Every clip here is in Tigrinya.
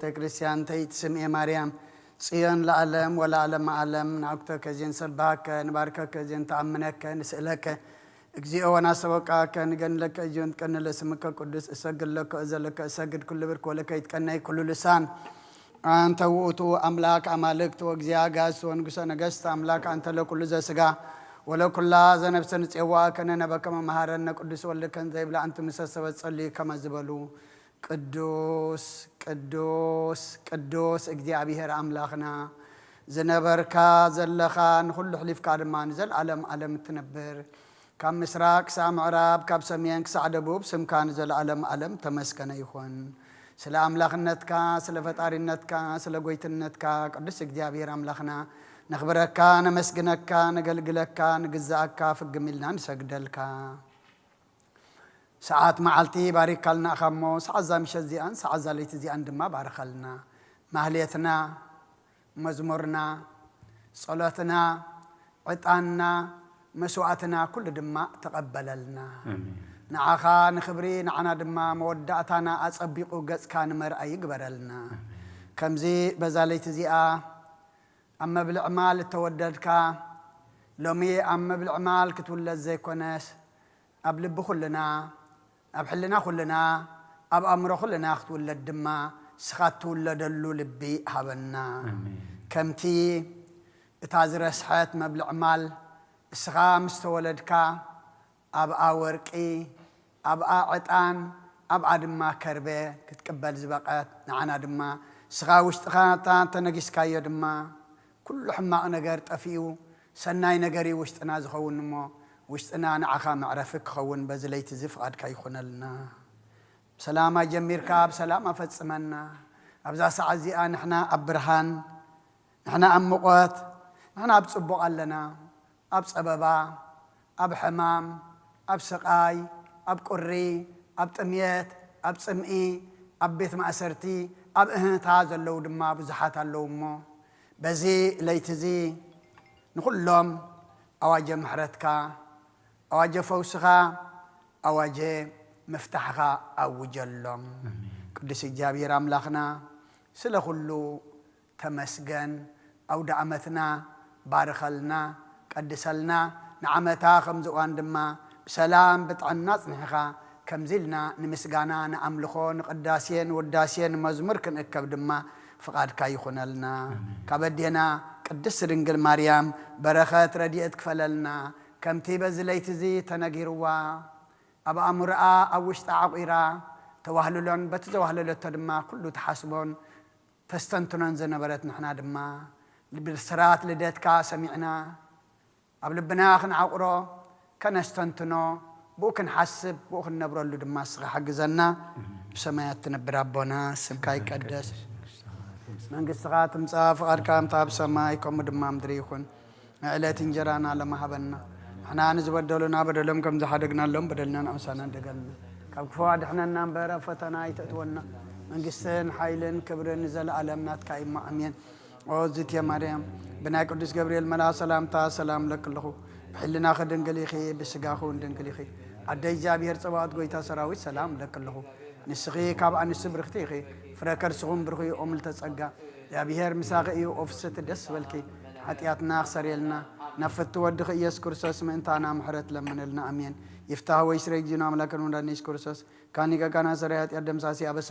ቤተክርስቲያን ተይትስምኤ ማርያም ጽዮን ለዓለም ወለዓለመ ዓለም። ንዓኩተከ ዜን ሰብሃከ ንባርከከ ዜን ተኣምነከ ንስእለከ። እግዚኦ ወናሰወቃከ ንገንለከ እዚዮን ትቀንለ ስምከ ቅዱስ እሰግድ ለከ እዘለከ እሰግድ ኩሉ ብርክ ወለከ ይትቀነይ ኩሉ ልሳን። አንተ ውእቱ አምላክ አማልክት ወእግዚአ አጋእዝት ወንጉሰ ነገስት አምላክ አንተ ለኩሉ ዘስጋ ወለኩላ ዘነፍሰ ንጼዋ ከነነበከ መመሃረነ ቅዱስ ወልድከን ዘይብላ እንት ምሰሰበት ጸልዩ ከመ ዝበሉ ቅዱስ ቅዱስ ቅዱስ እግዚኣብሔር ኣምላኽና ዝነበርካ ዘለኻ ንኹሉ ኣሕሊፍካ ድማ ንዘለኣለም ኣለም እትነብር ካብ ምስራቅ ክሳብ ምዕራብ ካብ ሰሜን ክሳዕ ደቡብ ስምካ ንዘለኣለም ኣለም ተመስገነ ይኹን። ስለ ኣምላኽነትካ ስለ ፈጣሪነትካ ስለ ጎይትነትካ ቅዱስ እግዚኣብሔር ኣምላኽና ነኽብረካ ነመስግነካ ነገልግለካ ንግዛኣካ ፍግም ኢልና ንሰግደልካ። ሰዓት መዓልቲ ባሪካልና ኢኻ እሞ፣ ሰዓት እዛ ምሸት እዚኣን ሰዓት እዛ ለይቲ እዚኣን ድማ ባርኸልና። ማህሌትና፣ መዝሙርና፣ ጸሎትና፣ ዕጣንና፣ መስዋእትና ኩሉ ድማ ተቐበለልና። ኣሜን። ንዓኻ ንኽብሪ፣ ንዓና ድማ መወዳእታና ኣጸቢቑ ገጽካ ንመርኣይ ይግበረልና። ኣሜን። ከምዚ በዛ ለይቲ እዚኣ ኣብ መብልዕ ማል እተወደድካ፣ ሎሚ ኣብ መብልዕ ማል ክትውለድ ዘይኮነስ፣ ኣብ ልቢ ኩልና፣ ኣብ ሕልና ኩልና፣ ኣብ ኣእምሮ ኩልና ክትውለድ ድማ እስኻ እትውለደሉ ልቢ ሃበና። ኣሜን። ከምቲ እታ ዝረስሐት መብልዕ ማል እስኻ ምስ ተወለድካ፣ ኣብኣ ወርቂ፣ ኣብኣ ዕጣን፣ ኣብኣ ድማ ከርቤ ክትቅበል ዝበቐት፣ ንዓና ድማ እስኻ ውሽጥኻ ተነጊስካዮ ድማ፣ ኩሉ ሕማቕ ነገር ጠፊኡ፣ ሰናይ ነገር እዩ ውሽጥና ዝኸውን እሞ፣ ውሽጥና ንዓኻ መዕረፊ ክኸውን በዚ ለይቲ እዚ ፍቓድካ ይኹነልና። ብሰላም ኣጀሚርካ ብሰላም ኣፈጽመና። ኣብዛ ሰዓት እዚኣ ንሕና ኣብ ብርሃን፣ ንሕና ኣብ ሙቐት፣ ንሕና ኣብ ጽቡቕ ኣለና። ኣብ ጸበባ፣ ኣብ ሕማም፣ ኣብ ስቓይ፣ ኣብ ቁሪ፣ ኣብ ጥምየት፣ ኣብ ጽምኢ፣ ኣብ ቤት ማእሰርቲ፣ ኣብ እህንታ ዘለዉ ድማ ብዙሓት ኣለዉ እሞ፣ በዚ ለይቲ እዚ ንኹሎም ኣዋጀ ምሕረትካ፣ ኣዋጀ ፈውስኻ፣ ኣዋጀ ምፍታሕኻ ኣውጀሎም። ኣሜን። ቅዱስ እግዚኣብሔር ኣምላኽና፣ ስለ ኩሉ ተመስገን። ኣውደ ዓመትና ባርኸልና፣ ቀድሰልና። ንዓመታ ከምዚ እዋን ድማ ብሰላም ብጥዕና ኣጽኒሕኻ፣ ከምዚ ኢልና ንምስጋና፣ ንኣምልኾ፣ ንቅዳሴ፣ ንውዳሴ፣ ንመዝሙር ክንእከብ ድማ ፍቓድካ ይኹነልና። ኣሜን። ካብ ኣዴና ቅድስት ድንግል ማርያም በረኸት ረድኤት ክፈለልና። ከምቲ በዚ ለይቲ እዚ ተነጊርዋ፣ ኣብ ኣእምሮኣ ኣብ ውሽጣ ዓቑራ፣ ተዋህልሎን በቲ ዘዋህለለቶ ድማ ኩሉ ትሓስቦን ተስተንትኖን ዝነበረት፣ ንሕና ድማ ብስራት ልደትካ ሰሚዕና፣ ኣብ ልብና ክንዓቑሮ፣ ከነስተንትኖ፣ ብኡ ክንሓስብ፣ ብኡ ክንነብረሉ ድማ እስኻ ሓግዘና። ብሰማያት ትነብር ኣቦና፣ ስምካ ይቀደስ፣ መንግስትኻ ትምጻእ፣ ፍቓድካ ከምታ ኣብ ሰማይ፣ ከምኡ ድማ ምድሪ ይኹን። ዕለት እንጀራና ለማሃበና፣ ንሕና ንዝበደሉና በደሎም ከም ዝሓደግናሎም በደልና ንኣምሳና እንደገልና፣ ካብ ክፉ ኣድሕነና እምበር ኣብ ፈተና ኣይተእትወና። መንግስትን ሓይልን ክብርን ንዘለኣለም ናትካ እዩ እሞ፣ ኣሜን። ኦ ዝትየ ማርያም፣ ብናይ ቅዱስ ገብርኤል መልኣ ሰላምታ ሰላም ለክልኹ። ብሕልናኺ ድንግል ኢኺ፣ ብስጋኺ እውን ድንግል ኢኺ። ኣደ እግዚኣብሔር ጸባኦት፣ ጎይታ ሰራዊት፣ ሰላም ለክልኹ። ንስኺ ካብ ኣንስቲ ብርኽቲ ኢኺ፣ ፍረ ከርስኹም ብሩኽ እዩ። ኦ ምልዕተ ጸጋ፣ እግዚኣብሔር ምሳኺ እዩ። ኦ ፍስሕቲ ደስ በልኪ፣ ሓጢኣትና ክሰርየልና፣ ናብ ፍትው ወድኺ ኢየሱስ ክርስቶስ ምእንታና ምሕረት ለምንልና። ኣሜን። ይፍታህ ወይ ስረይ እግዚእነ ኣምላክን ወዳኒ ኢየሱስ ክርስቶስ፣ ካኒ ገጋና ሰረይ ሓጢኣት ደምሳሲ ኣበሳ፣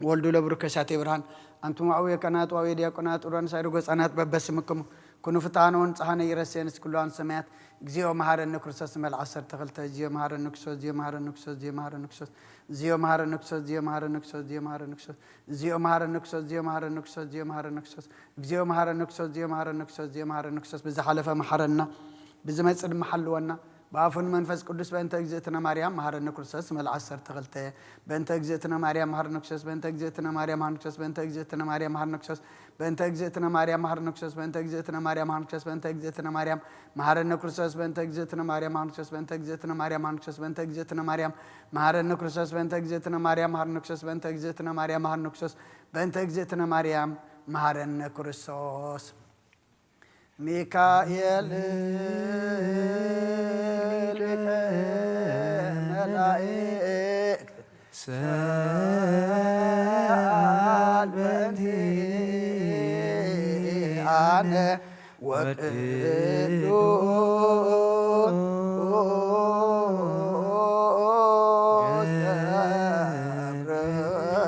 ወልዱ ለብሩክ ከሳቴ ብርሃን፣ ኣንቱም ኣውየ ካህናት፣ ወኣውየ ዲያቆናት፣ ኡራን ሳይዶ ገጻናት በበስምክሙ ኩኑ ፍትሓነ ወንጽሓነ ይረሴንስ ኩሉ ኣን ሰማያት። እግዚኦ መሐረነ ክርስቶስ ንበል ዓሰርተ ክልተ። እግዚኦ መሐረነ ክርስቶስ፣ እግዚኦ መሐረነ ክርስቶስ፣ እግዚኦ መሐረነ ክርስቶስ፣ እግዚኦ መሐረነ ክርስቶስ፣ እግዚኦ መሐረነ ክርስቶስ፣ እግዚኦ መሐረነ ክርስቶስ፣ እግዚኦ መሐረነ ክርስቶስ፣ እግዚኦ መሐረነ ክርስቶስ፣ እግዚኦ መሐረነ ክርስቶስ፣ እግዚኦ መሐረነ ክርስቶስ፣ እግዚኦ መሐረነ ክርስቶስ፣ ብዝሓለፈ መሐረና፣ ብዝመጽእ ድማ ሓልወና። ብኣፉን መንፈስ ቅዱስ በእንተ እግዝእትነ ማርያም መሐረነ ክርስቶስ ንበል ዓሰርተ ክልተ። በእንተ እግዝእትነ ማርያም መሐረነ ክርስቶስ፣ በእንተ እግዝእትነ ማርያም መሐረነ ክርስቶስ፣ በእንተ እግዝእትነ ማርያም መሐረነ ክርስቶስ፣ በእንተ እግዝእትነ ማርያም መሐረነ ክርስቶስ፣ በእንተ እግዝእትነ ማርያም መሐረነ ክርስቶስ፣ በእንተ እግዝእትነ ማርያም መሐረነ ክርስቶስ፣ በእንተ እግዝእትነ ማርያም መሐረነ ክርስቶስ፣ በእንተ እግዝእትነ ማርያም መሐረነ ክርስቶስ፣ በእንተ እግዝእትነ ማርያም መሐረነ ክርስቶስ፣ በእንተ እግዝእትነ ማርያም መሐረነ ክርስቶስ፣ በእንተ እግዝእትነ ማርያም መሐረነ ክርስቶስ፣ በእንተ እግዝእትነ ማርያም መሐረነ ክርስቶስ። ሚካኤል ሊቀ መላእክት ሰአሉ ወቅዱስ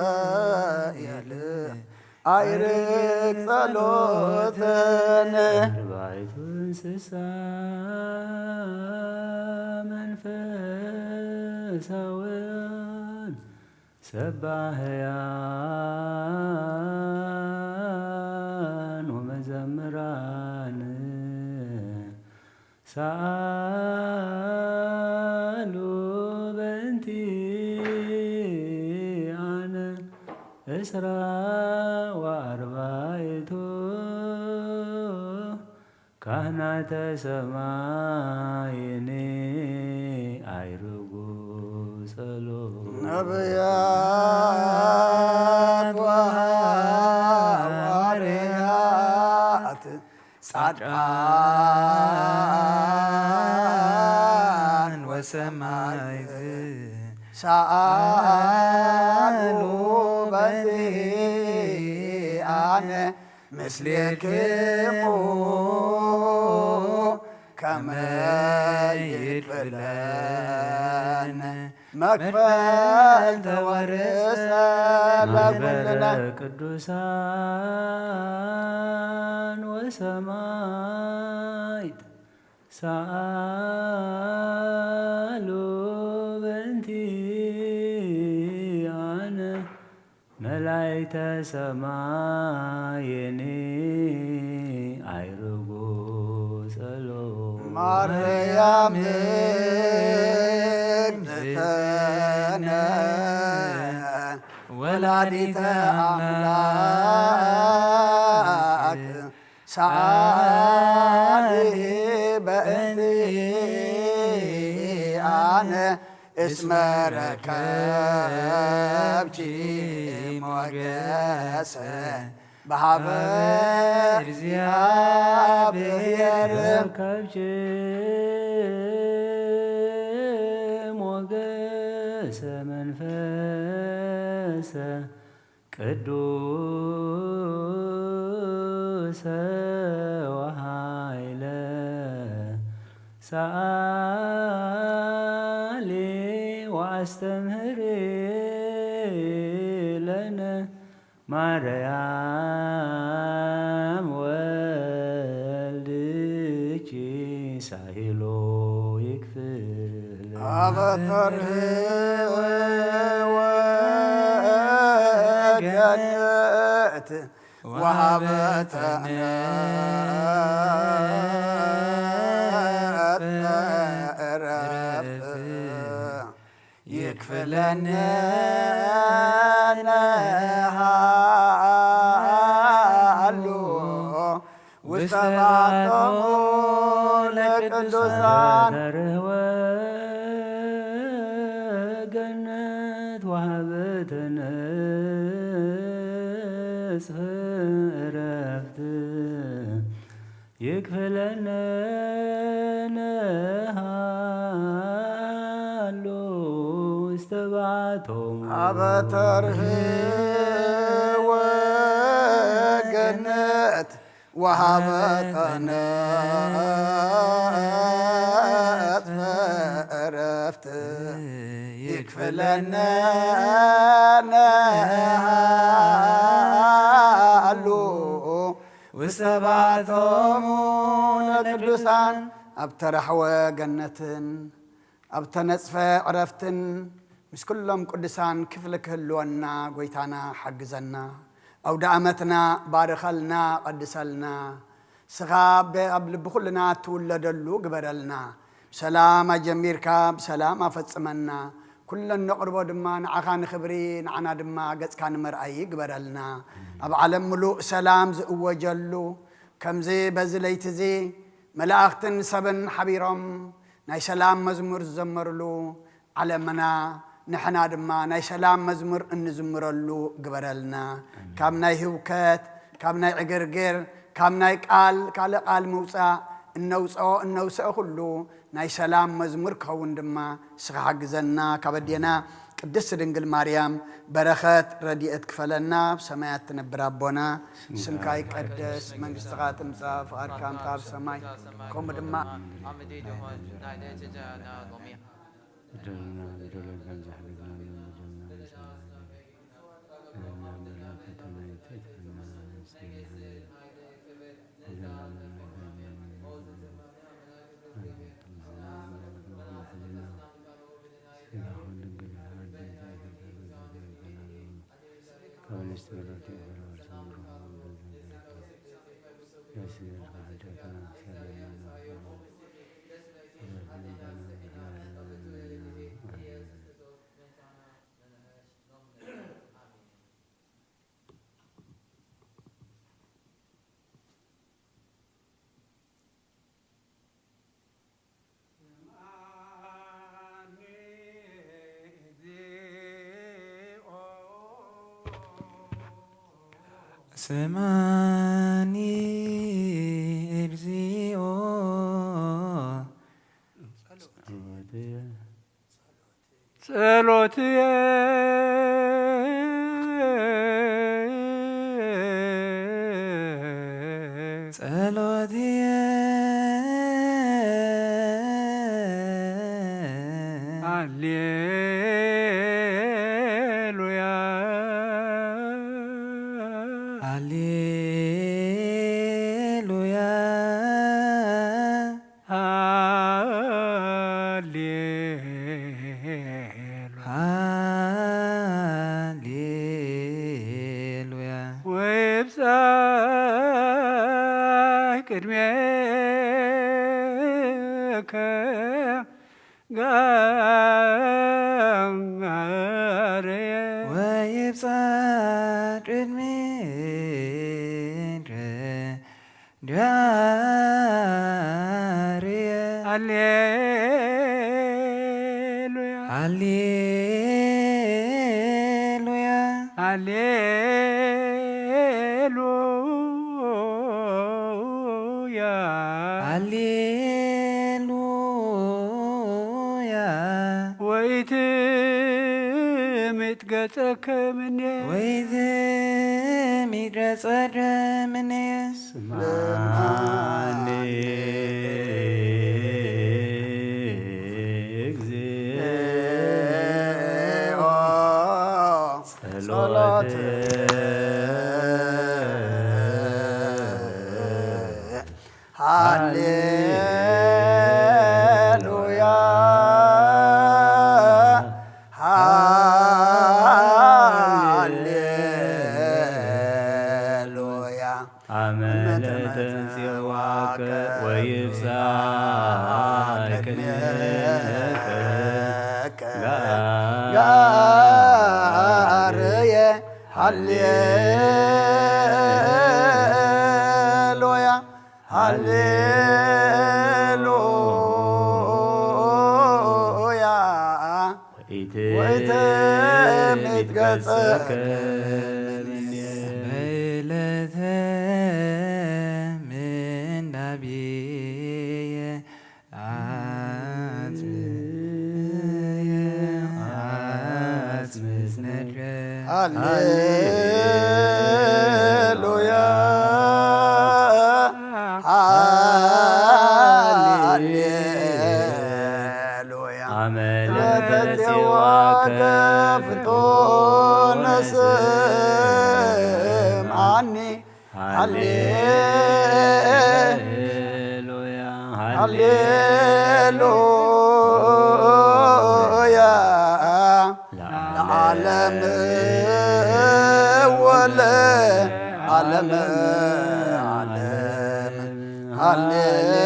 ገብርኤል አይርግ ጸሎተነ። አርባዕቱ እንስሳ መንፈሳውያን ሰባህያን ወመዘምራን ሰኣሉ በእንቲኣነ እስራ ወአርባዕቱ ካህናተ ሰማይኒ አይርጉ ጸሎት። ነቢያት ወሐዋርያት ጻድቃን ወሰማዕት ሰኣሉ በእንቲአነ ምስሌክሙ ከመ ይክፍለነ መክፈልተ ወርእሰ ማህበረ ለኩልነ። ቅዱሳን ወሰማዕት ሰኣሉ በእንቲአነ መላእክተ ሰማይኒ አይርጉ ጸሎት። ማርያም እግዝእትነ ወላዲተ አምላክ ሰአሊ በእንቲአነ እስመ ረከብኪ ሞገሰ በሀበ እግዚአብሔር። ረከብኪ ሞገሰ መንፈሰ ቅዱሰ ወኃይለ ሰአሊ ወአስተምህሪ ለነ ማርያም ወልድኪ ሳሂሎ ይክፍል። አበ ተርህወ ገነት ወሀበተነ ዕረፍት ይክፍለነ ነሃሉ ውስተ ባሕቶሙ ለቅዱሳን። ተርህወ ገነት ወሀበተነ ዕረፍት ይክፍለነ ነሃሉ ውስተ ባሕቶሙ። አበ ተርህወ ገነት ወሀበተነ ዕረፍት ይክፍለነ ነሃሉ ውስተ ባሕቶሙ ለቅዱሳን። ኣብ ተራሕወ ገነትን ኣብ ተነጽፈ ዕረፍትን ምስ ኩሎም ቅዱሳን ክፍሊ ክህልወና ጎይታና ሓግዘና። ኣውደ ኣመትና ባርኸልና፣ ቀድሰልና። ንስኻ ኣብ፣ ኣብ ልቢ ኩልና እትውለደሉ ግበረልና። ብሰላም ኣጀሚርካ ብሰላም ኣፈጽመና። ኩለን ነቕርቦ ድማ ንዓኻ ንኽብሪ፣ ንዓና ድማ ገጽካ ንምርኣይ ግበረልና። ኣብ ዓለም ምሉእ ሰላም ዝእወጀሉ፣ ከምዚ በዚ ለይቲ እዚ መላእኽትን ሰብን ሓቢሮም ናይ ሰላም መዝሙር ዝዘመሩሉ፣ ዓለምና ንሕና ድማ ናይ ሰላም መዝሙር እንዝምረሉ ግበረልና። ካብ ናይ ህውከት፣ ካብ ናይ ዕግርግር፣ ካብ ናይ ቃል ካልእ ቃል ምውጻእ፣ እነውጽኦ እነውስኦ ኩሉ ናይ ሰላም መዝሙር ክኸውን ድማ ንስኻ ሓግዘና። ካብ ኣዴና ቅድስት ድንግል ማርያም በረኸት ረድኤት ክፈለና። ኣብ ሰማያት ትነብር ኣቦና፣ ስምካ ይቀደስ፣ መንግስትኻ ትምጻእ፣ ፍቓድካ ምጻእ ኣብ ሰማይ ከምኡ ድማ ስምዓኒ እግዚኦ። ጸሎትየ ጸሎትየ ሃሌሉያ ሃሌሉያ ሃሌሉያ ሃሌሉያ ወይብጻሕ ቅድሜከ ጋርየ ወይብጻሕ ቅድሜከ ዳርየ ሃሌሉያ ሃሌሉያ ሃሌሉያ ሃሌሉያ ወይትምጥ ገጸከ ምኔ ወይትምጥ ገጸከ ምኔ ስምዓኒ እግዚኦ ጸሎት ሃሌሉያ ሃሌሉያ አመ ለተንሴዋከ ወይብጻሕ ቅድሜከ ጋርየ ሃሌሉያ ሃሌሉያ ወይትምጥ ገጸከ ምኔ በዕለተ ምንዳቤየ አጽምየ አጽምዝነድከ ሃሌሉያ ሃሌሉያ አመ ለተጼዋከ ፍጡነ ስምዓኒ ሃሌሉያ ሃሌሉያ ለዓለም ወለዓለም ዓለም ሃሌሉያ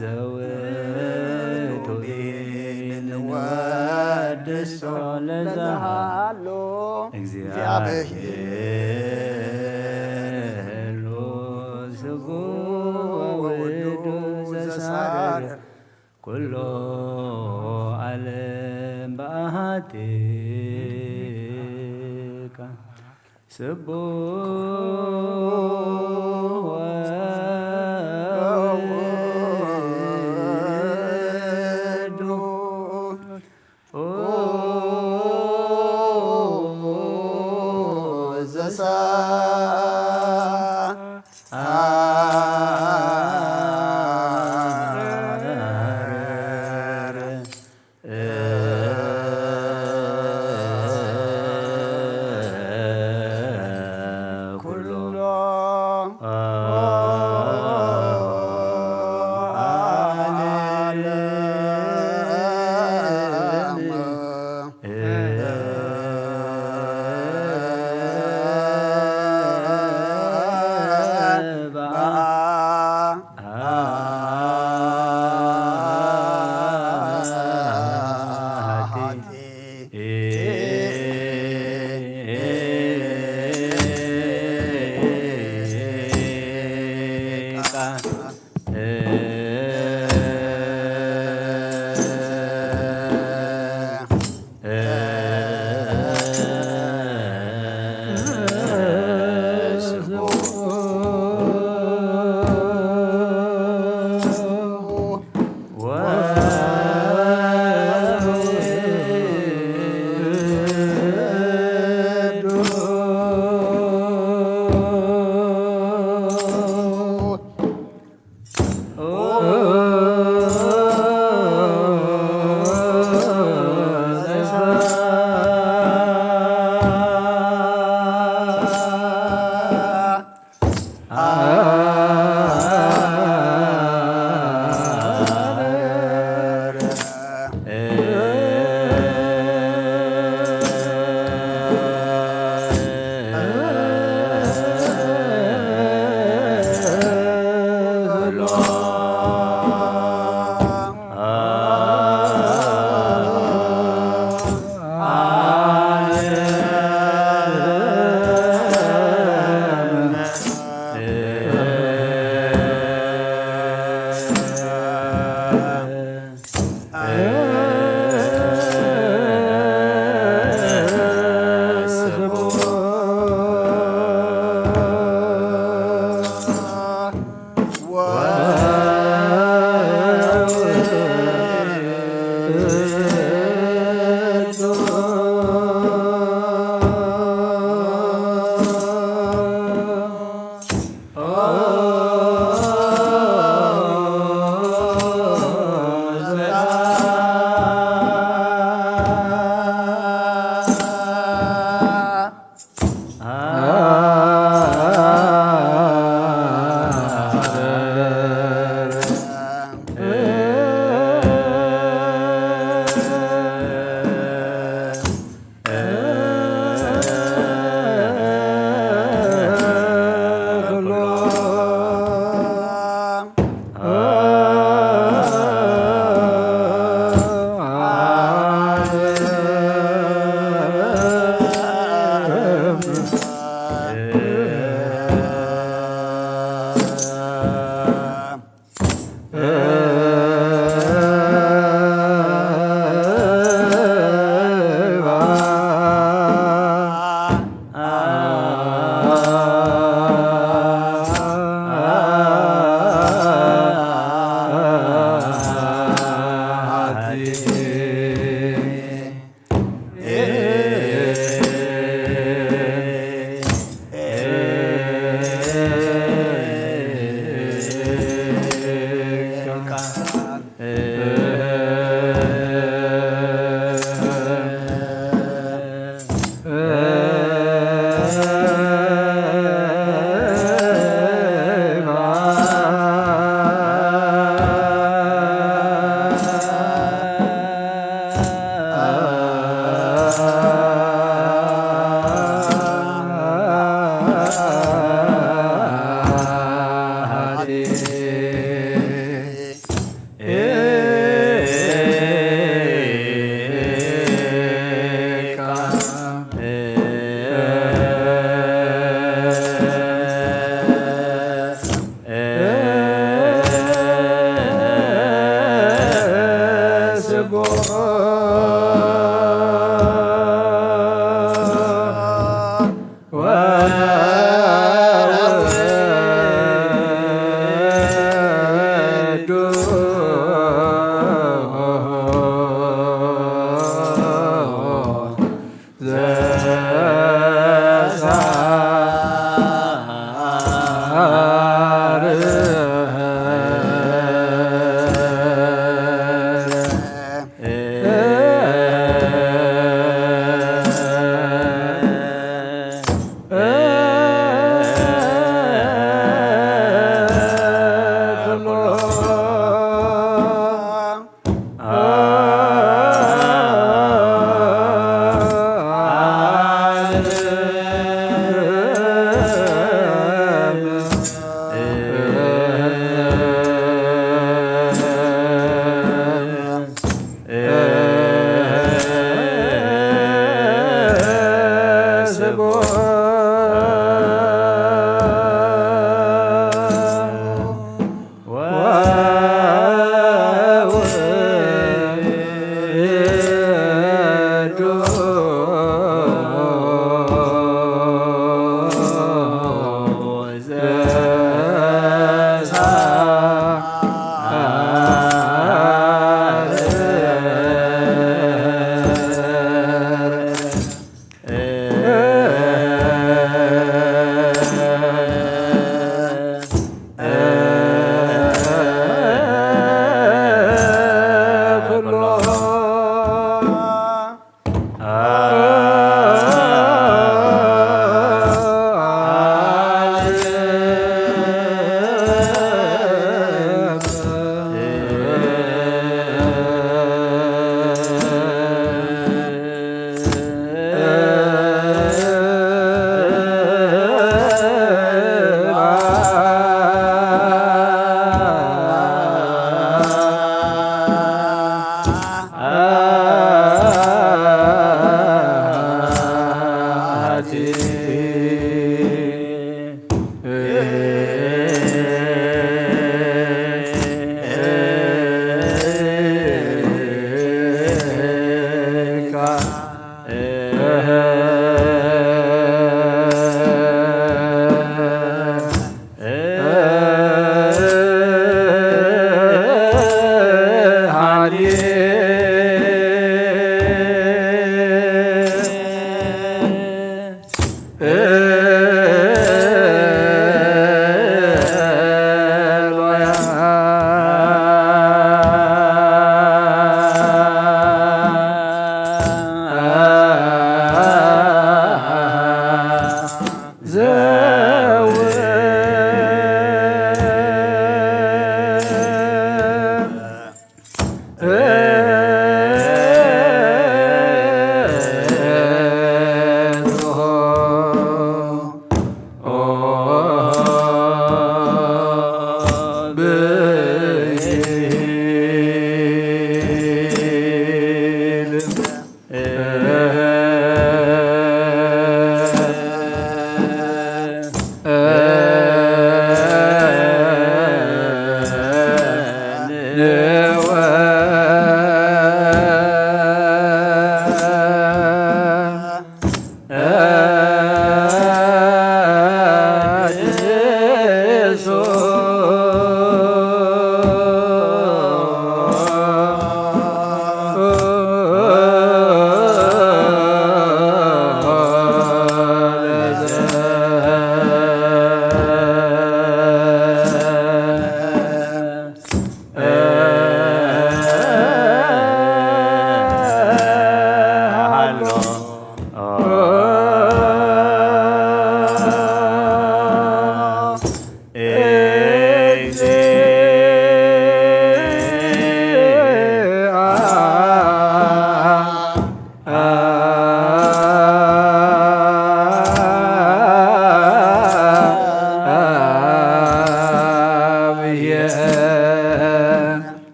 ዘውቱ ንወድሶ ለዘሃሎ እግዚአብሔር ሉ ስጉ ወውዱ ዘሳድር ኩሎ ዓለም በአሃቴ ቃል ስቡሕ ወውዱ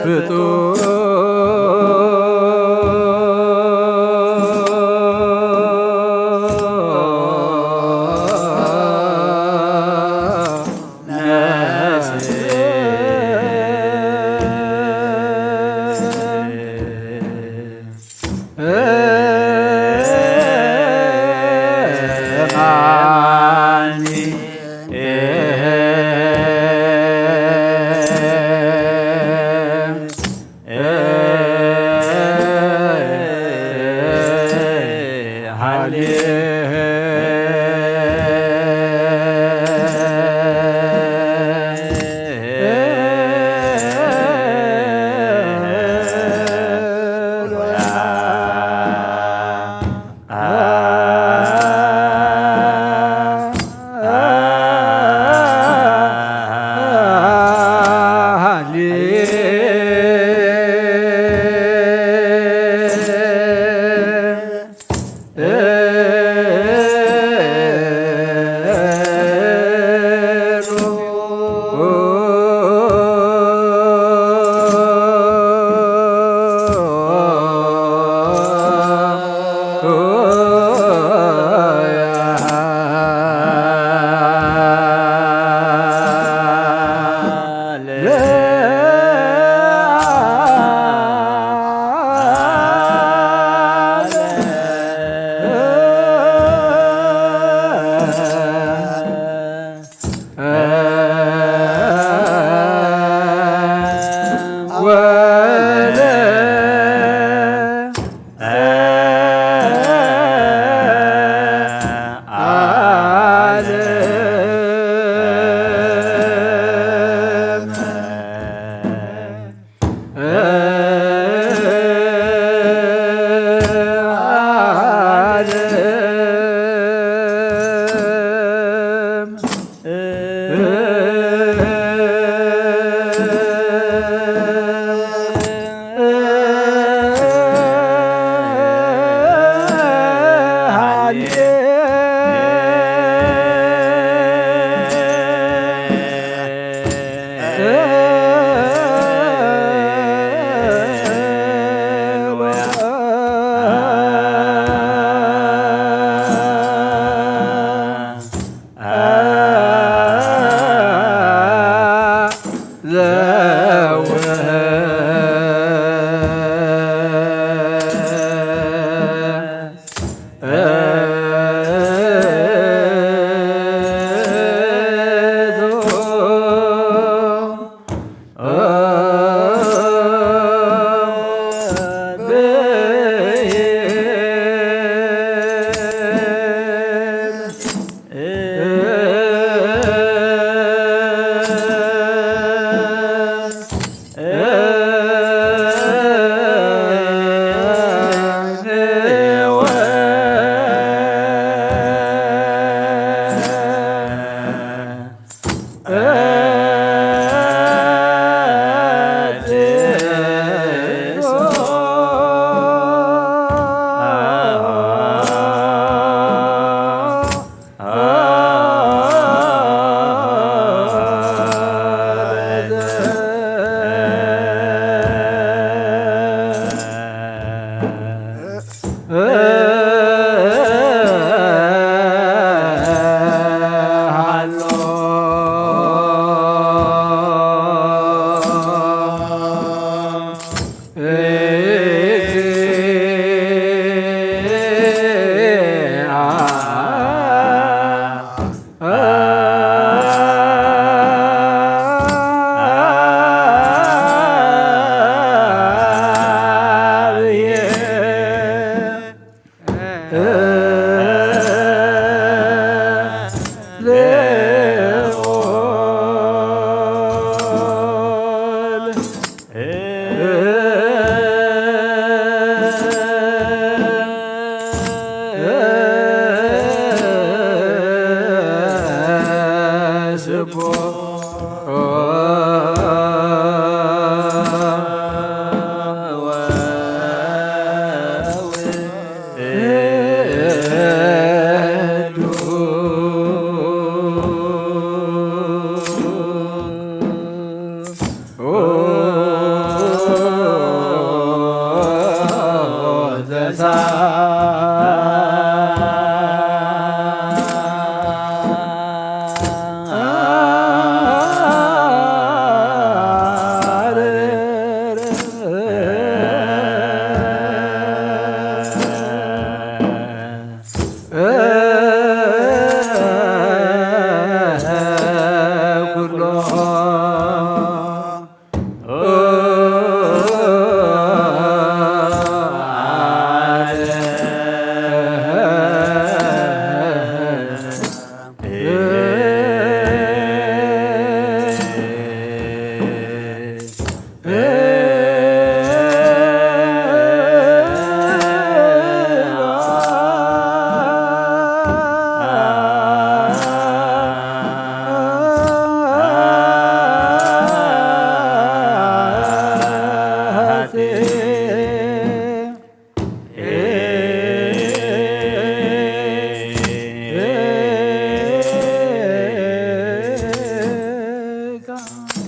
ብጡዕ ነፍስ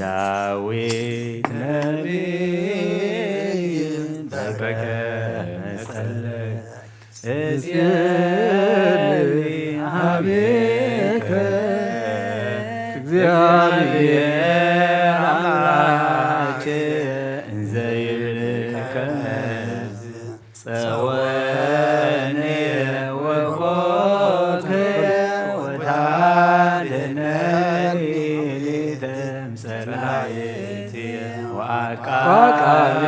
ዳዊት ነቢይ ጠበቀ መጸለይ፣ እስየሊ ሀቤከ እግዚአብሔር አምላኬ እንዘ ይብል ከመዝ ጸወኒ ወኮትከ ወታድነኒ ሌተም ጸላእቲ ወአቃቤ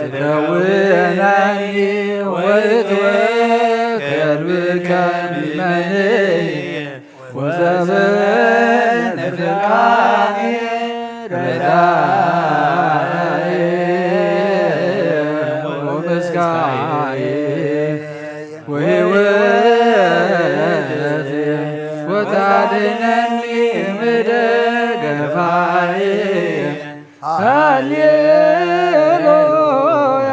ትከውነኒ ወይትወከል ብከ ሚመንየ ወዘበነ ፍቃሪ ረዳኢ ወመስካሪ ወሕይወት ወታድነኒ ምደገፋይ። ሃሌሉያ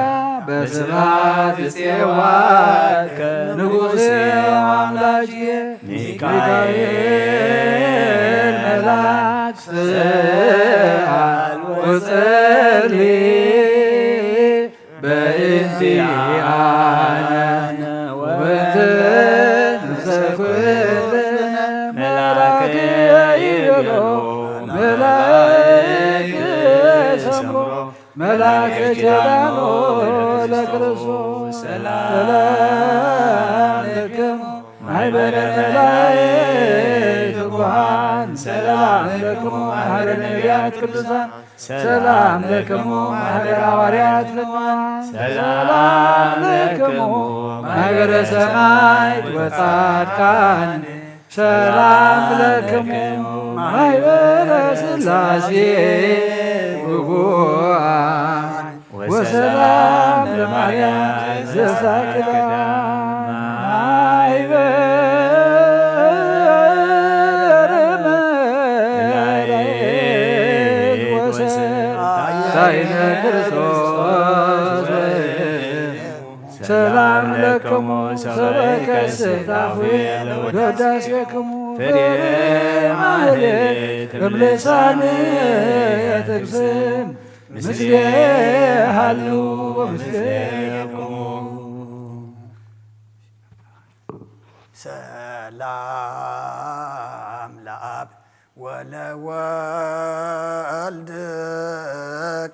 በስብሐት እፄዋከ ንጉሴ አምላኬ ሚካኤል መልአክ ስአል ወጸሊ በእንቲአነ ወበእንተ ነፍሰ ኩልነ መልአክ ይቤሎ መላእክት ሰምሮ መልአከ ኪዳኑ ለክርስቶስ ሰላም ለክሙ ማህበረ መላእክት ትጉሃን ሰላም ለክሙ ማህበረ ነቢያት ቅዱሳን ሰላም ለክሙ ማህበረ ሐዋርያት ፍትዋን ሰላም ለክሙ ማህበረ ሰማዕት ወጻድቃን ሰላም ለክሙ ማህበረ ሥላሴ ውጉዋን ወሰላም ለማርያም ዘሳቅዳ ማህበረ መላእክት ወሰላይነ ክርስቶስ ሰላም ለክሙ ሰበከ ስታፉ ለወዳሴክሙ ፍሬ ማህሌት እምልሳን የትብስም ምስሌ ሃሉ ወምስሌክሙ። ሰላም ለአብ ወለወልድ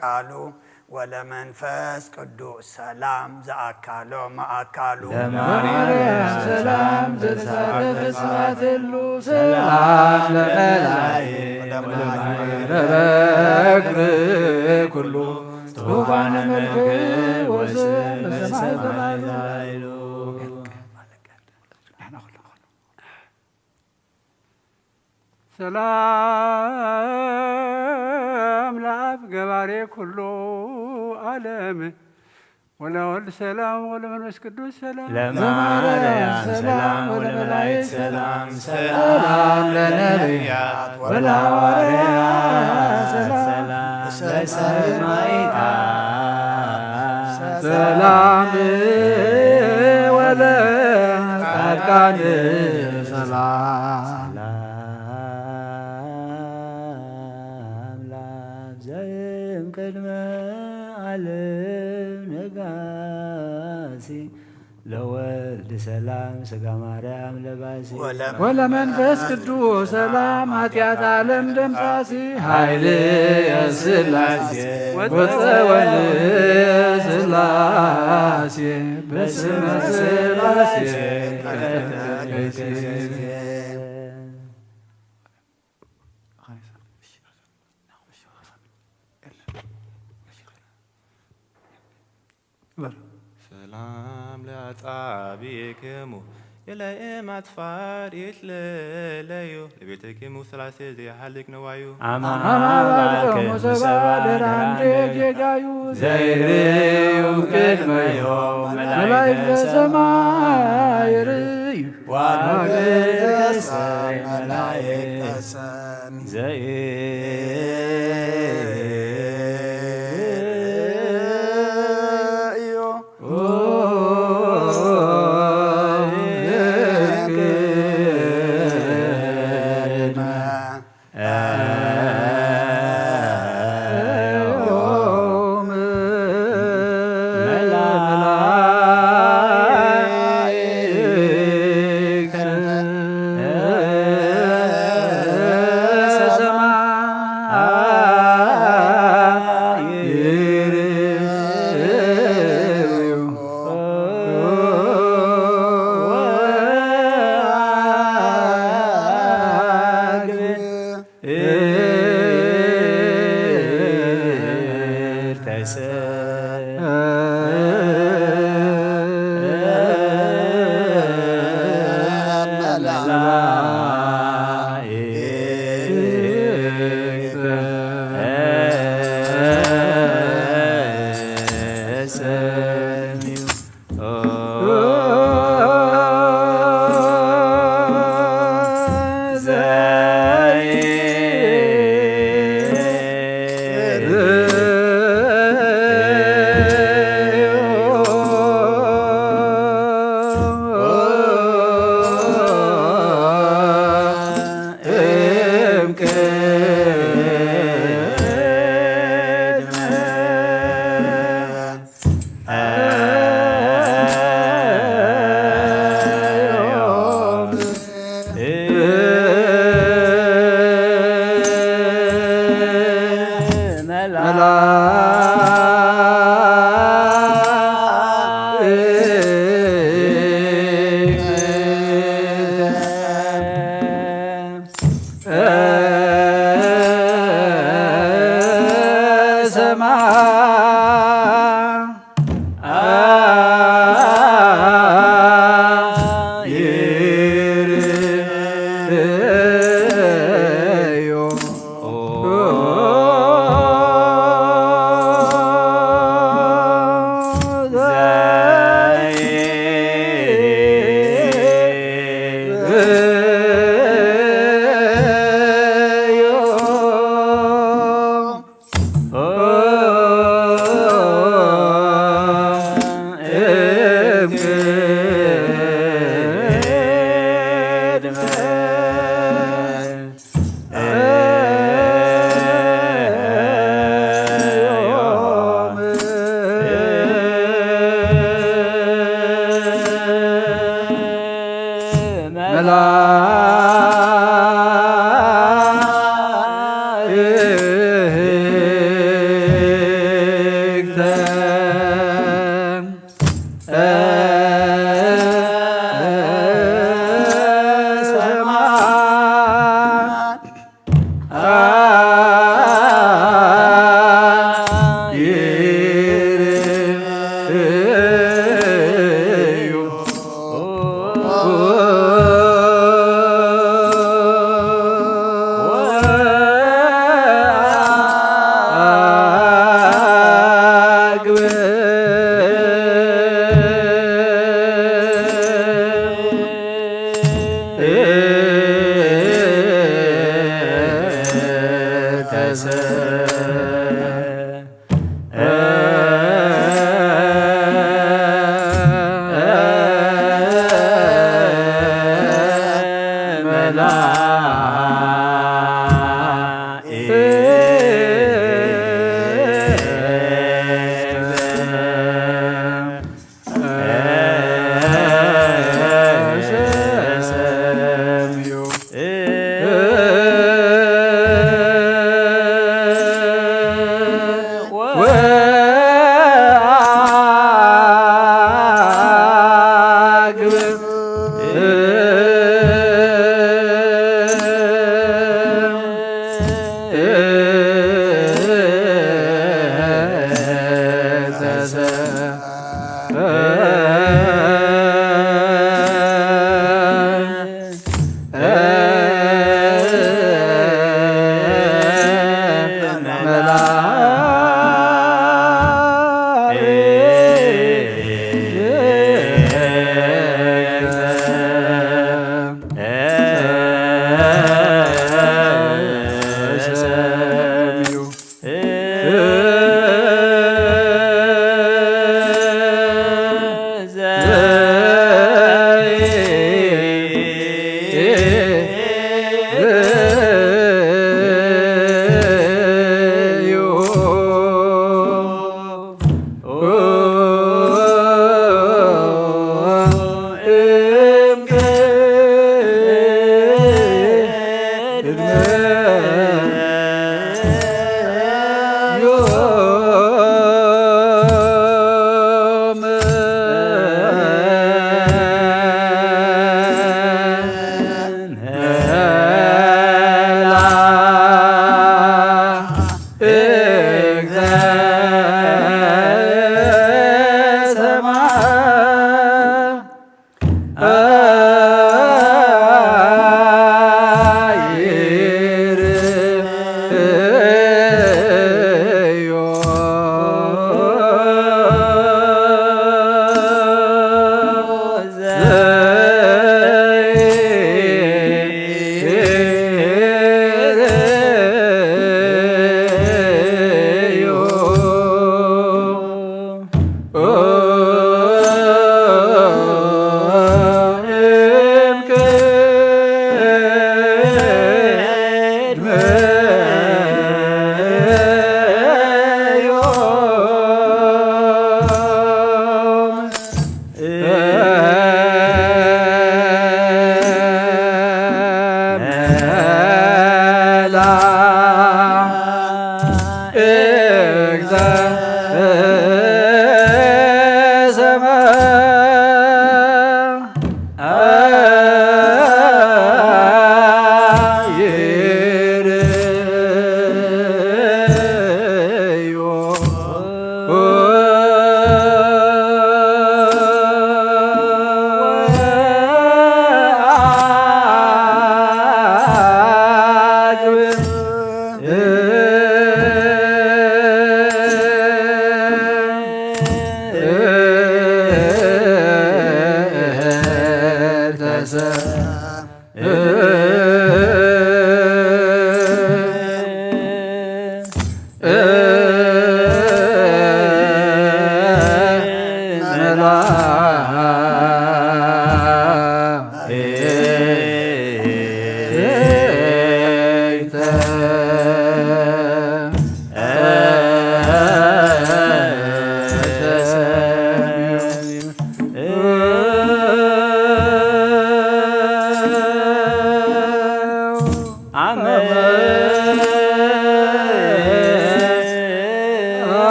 ቃሉ ወለመንፈስ ቅዱስ ሰላም ዘአካሎ መአካሉ ለማርያም ሰላም ዘተሳተፈ ስብሐት እሉ ሰላም ለመላእክት ወለማህበረ በክር ኩሉ ትሑፋነ መልክ ወስም በሰማይ ላይሉ። ሰላም ለአብ ገባሬ ኩሉ ዓለም ወለወልድ ሰላም ወለመንፈስ ቅዱስ ሰላም ለማርያም ሰላም ወለመላእክት ሰላም ሰላም ለነቢያት ወለሐዋርያት ሰላም ለሰማዕታት ሰላም ወለጻድቃን ሰላም ሰላም ለአብ ዘእምቅድመ ዓለም ነጋሲ ለወልድ ሰላም ሥጋ ማርያም ለባሲ ወለመንፈስ ቅዱስ ሰላም ኃጢአት ዓለም ደምሳሲ ኃይል የሥላሴ ወጸወን ሥላሴ በስመ ሥላሴ ቀደሴ ሰላም ለአጻብዕክሙ የለኤ ማትፋር ይትለለዩ ለቤተኪ ሙስላሴ ዘይሃልክ ነዋዩ። አማባልከ ሙሰባ ደራንዴ ጌጋዩ ዘይርእዩ ቅድመዮም መላእክተ ሰማይ ርእዩ ዋንበሰ መላእክተ ሰማይ ዘይርእዩ